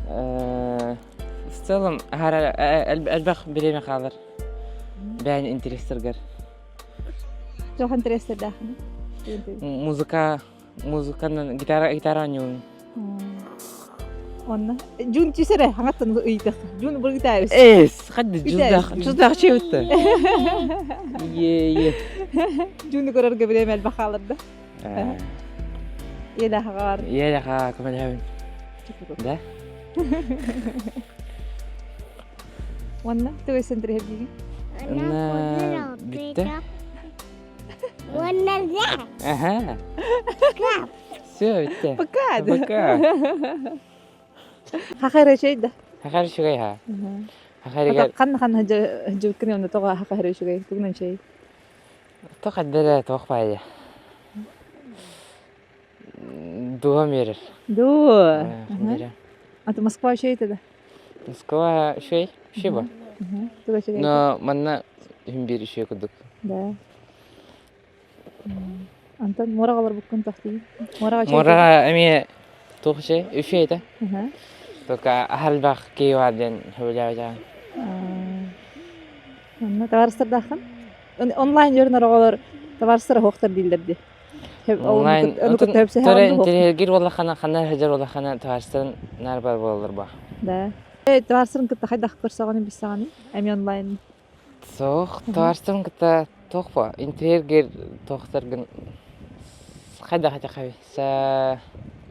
В целом, элбэх бириэмэ хаалар. Бэйэн интерестергэр. Туох интэриэстэрдээххиний? Музыка, музыканан гитара, гитара оонньуубун. Онно Дьун түс эрэ хаҥаттан ыйытых. Дьун быргытаабыс. Эс, хадды жуздах, жуздах чебитте. Е, е. Дьуну көрөргө бирэм элбэх хааларда. Елахаҕар. Елаха көмөлөһөбүн. Да? Уонна тугу сентриһэргиигин? Уонна бүттэ. Аха. Все, бүттэ. Пока. Пока. Хахара чэй да. Хахар үчүгэй ха. Хахарыгар Ханна ханна дьыбыккын онно тоҕо хахара үчүгэй тугунан чэй? Тоқ әддere тоқ баайы. Дуһам берер. Дуу. А Москва үчүгэй да? Москва үчүгэй, үчүгэй ба. Туга үчүгэй? Но манна үһүн биир үчүгэй курдук. Да. Антон муораҕа олорбуккун тохтуй. Муораҕа үчүгэй. Муораҕа эмиэ туох үчүгэй? Үчүгэй этэ. Только аһалбах киһи бар диэн сөбүлээбэтэҕим. Онно табаарыстардааххын? Онлайн дьон оҕолор табаарыстара суохтар дииллэр дии. Онлайн Торе интэриэһиргиир буоллаххына, ханна сылдьар буоллаххына, табаарыстарын наар бар буолаллар баа. Да. Табаарыстарын кытта хайдах көрсөҕүнүй билсэҕиний? Эми онлайн. Суох, табаарыстарын кытта туох бо интэриэһиргиир туохтаргын хайдах этиэххэ са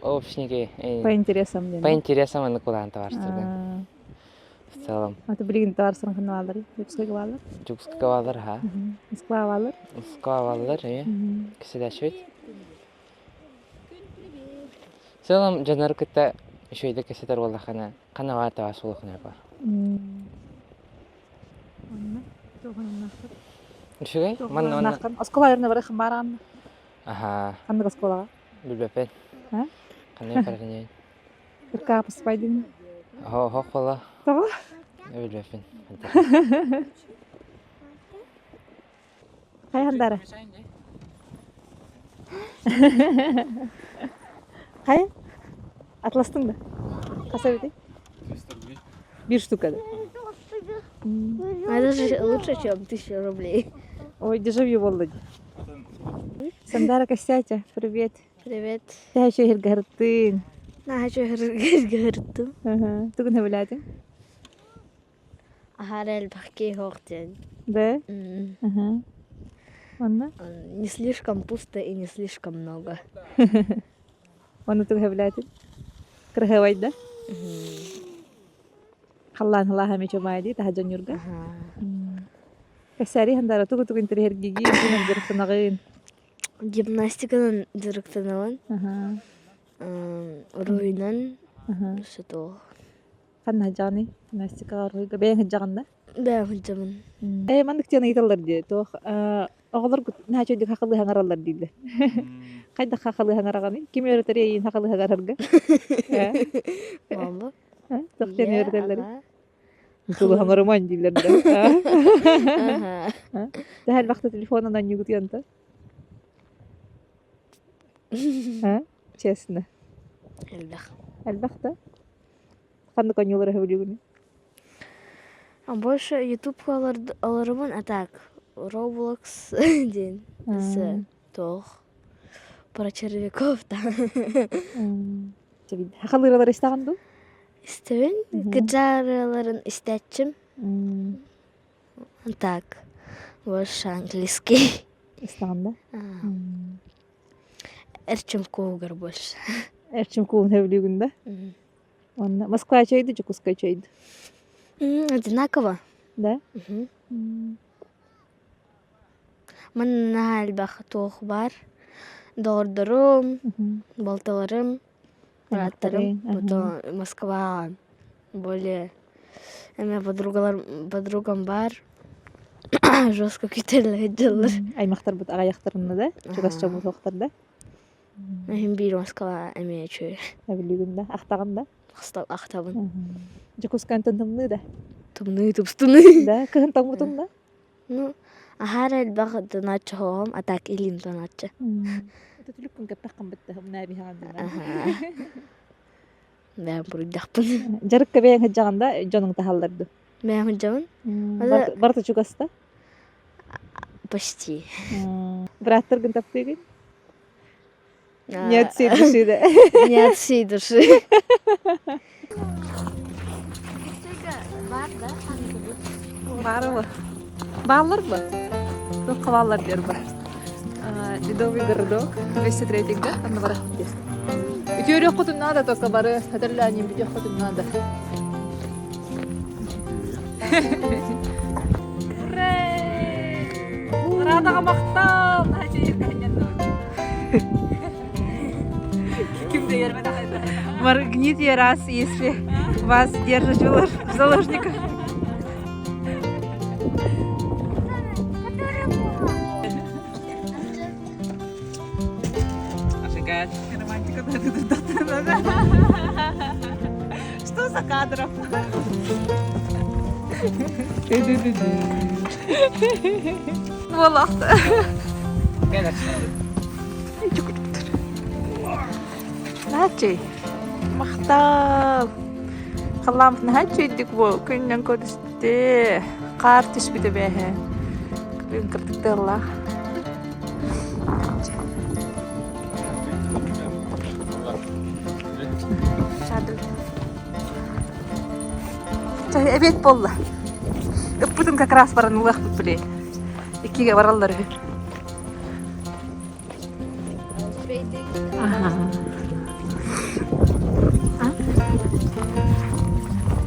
общники По интересам диэн. По интересам маннык кулаан табаарыстаргын. В целом. А ты билигин табаарыстарын ханна бааллар? Дьокуускайга бааллар? Дьокуускайга бааллар, ха. Москваҕа бааллар? Москваҕа бааллар, ээ. Кэпсэтээччибит. В целом дьоннору кытта үчүгэйдик кэпсэтэр буоллаххына, ханна баар табаас буолуоххун баар. Онно туохуннааххын? Үчүгэй? Манна онно. Оскуола айарына барыаххын баараҕын? Аха. Ханнык оскуолаҕа? Билбэппин. Ханнык барарын Ыркаа паспайдын. Оһох буола. Тоҕо? Билбэппин. Хайа Хайа? Атластың да? Хас эбитий? Биир штука да? Это же лучше, чем 1000 рублей. Ой, дежавю буолла дии. Сандара Костятя, привет. Привет. Төһө үчүгэй Наһаа үчүгэй Тугун сөбүлээтиҥ? Аһара элбэх киһи суох диэн. Да? Онно? Не слишком пусто и не слишком много. Онно тугу сөбүлээтиҥ? Кыраһыабай да? Халлаан халааһа эмиэ чомаай дии таһа дьонньуурга. Кэсээри хандара тугу тугу интэриэһиргиигин, тугунан дьарыктанаҕын? Гимнастиканан дьарыктанабын. Уруһуйунан сотуох. Ханна сылдьаҕыный? Гимнастикаҕа уруһуйга бэйэҥ сылдьаҕын да? Бэйэм сылдьабын. Ээ, маннык диэн ыйыталлар дии. Туох оҕолор наһаа үчүгэйдик хахалыы саҥараллар дииллэр. Хайдах хахалыы саҥараҕыный? Ким үөрэтэр эйиин хахалыы саҥарарга? Мама. Туох диэн үөрэтэллэрий? Тулуһаҥарыман дииллэр да. Төһө элбэхтэ телефонунан ньугутуйанта? Честно. Элбэх. Элбэх да? Ханнык оонньуулары сөбүлүүгүнүй? А больше YouTube олоробун, а так Roblox диэн с туох про червяков там. Хахалыыралары истэҕин дуу? Истэбин. Кыдьаарыларын истээччим. Так, больше английский. Истэҕин да? Эрчим куугар больше. Эрчим куугун сөбүлүүгүн да? Уонна Москва чөйдү, Дьокуускай чөйдү? Одинаково. Да? Манна наһаа элбэх туох баар. Доҕордорум, балтыларым, бырааттарым. Потом Москва более эмэ подругалар подругам баар. Жестко күүтэллэр дьыллар. Аймахтарбыт аҕыйахтарына да, чугас дьоммут суохтар да? Иһин биир Москва эмиэ үчүгэй. Эбилигин да, ахтаҕын да? Ахтабын. Дьокуускайтан тымныы да? Тымныы тубустунуу. Да, кыһын тоҥмутуҥ да? Ну, аһаар элбэх доначчы хоһом, а так илиим доначчы. Түлүккүн кэппэххин бытта умнаа биһаҕан Бэйэм буруйдахпын. Дьарыкка бэйэҥ сылдьаҕын да дьонуҥ таһаллар дуу? Бэйэм сылдьабын. Барыта чугаста? Почти. Бырааттаргын таптыыгын? Не от всей души, да? Не от всей души. Баарыбы. Бааллар бы? Туохха бааллар диэр ба. Ледовый городок 203 да анна барах диэн. Үтүөрүөххүтүн наада только бары хатырлаанин бүтүөххүтүн наада. Ура! Радаға мақтал! Моргните раз, если вас держат в заложниках. Романтика Что за кадром? Буолахта. Наачый. Махтал. Халлааммыт наһаа үчүгэйдик бу күнүнэн көрүстэ. Хаар түспүтэ бээһэ. Күн кырдык тыаллаах. Эбиэт буолла. Ыппытын как раз баран ылыахпыт били. Иккигэ бараллар үһү. Ага.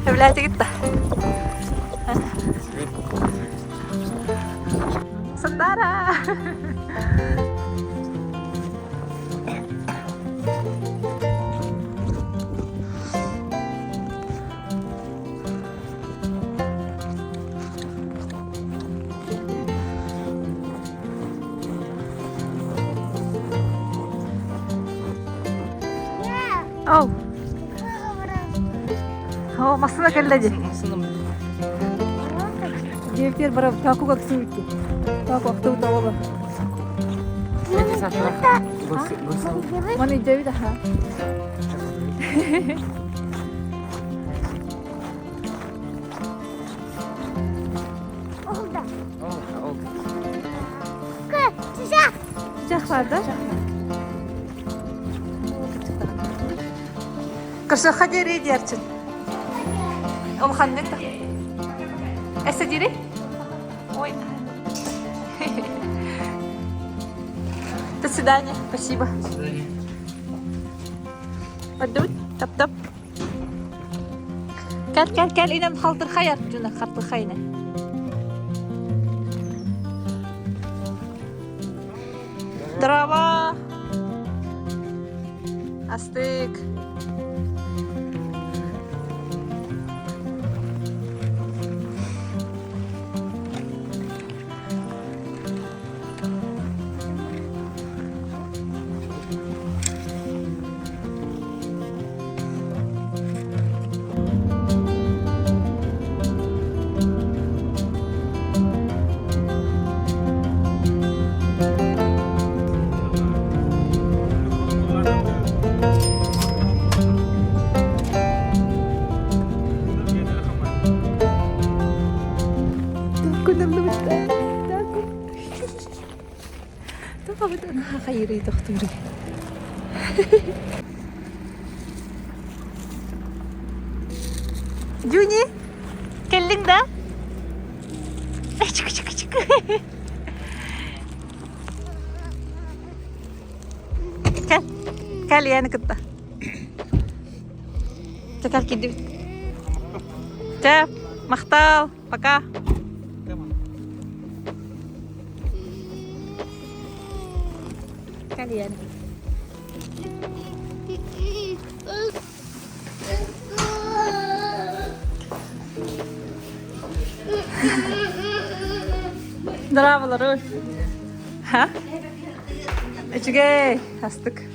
Сөбүлээтигит да? Сандара! Оу. О, массына кэллэ дии. Диэбитигэр барабыт таакуга ксыбытти. Тааку ахтыбыт оҕолор. Маны дьэбит аха. Чычах бар да? Кырсыхха диэри диэрчин. Улаханнык да. Эссе диэри? Ой. До свидания. Спасибо. До свидания. Бардыбыт. Тап-тап. Кэл, кэл, кэл, инем халтырхай артына, хартырхайны. Дрова. Астык. Хайырый тохтууруй. Дюни, кэллиҥ да? Чик-чик-чик. Кэл, кэл ийэни кытта. Чэ, кэл киирдибит. Чэ, махтал, пока. Кэл ийэни. Здравствуй, Ха? Үчүгэй, астык.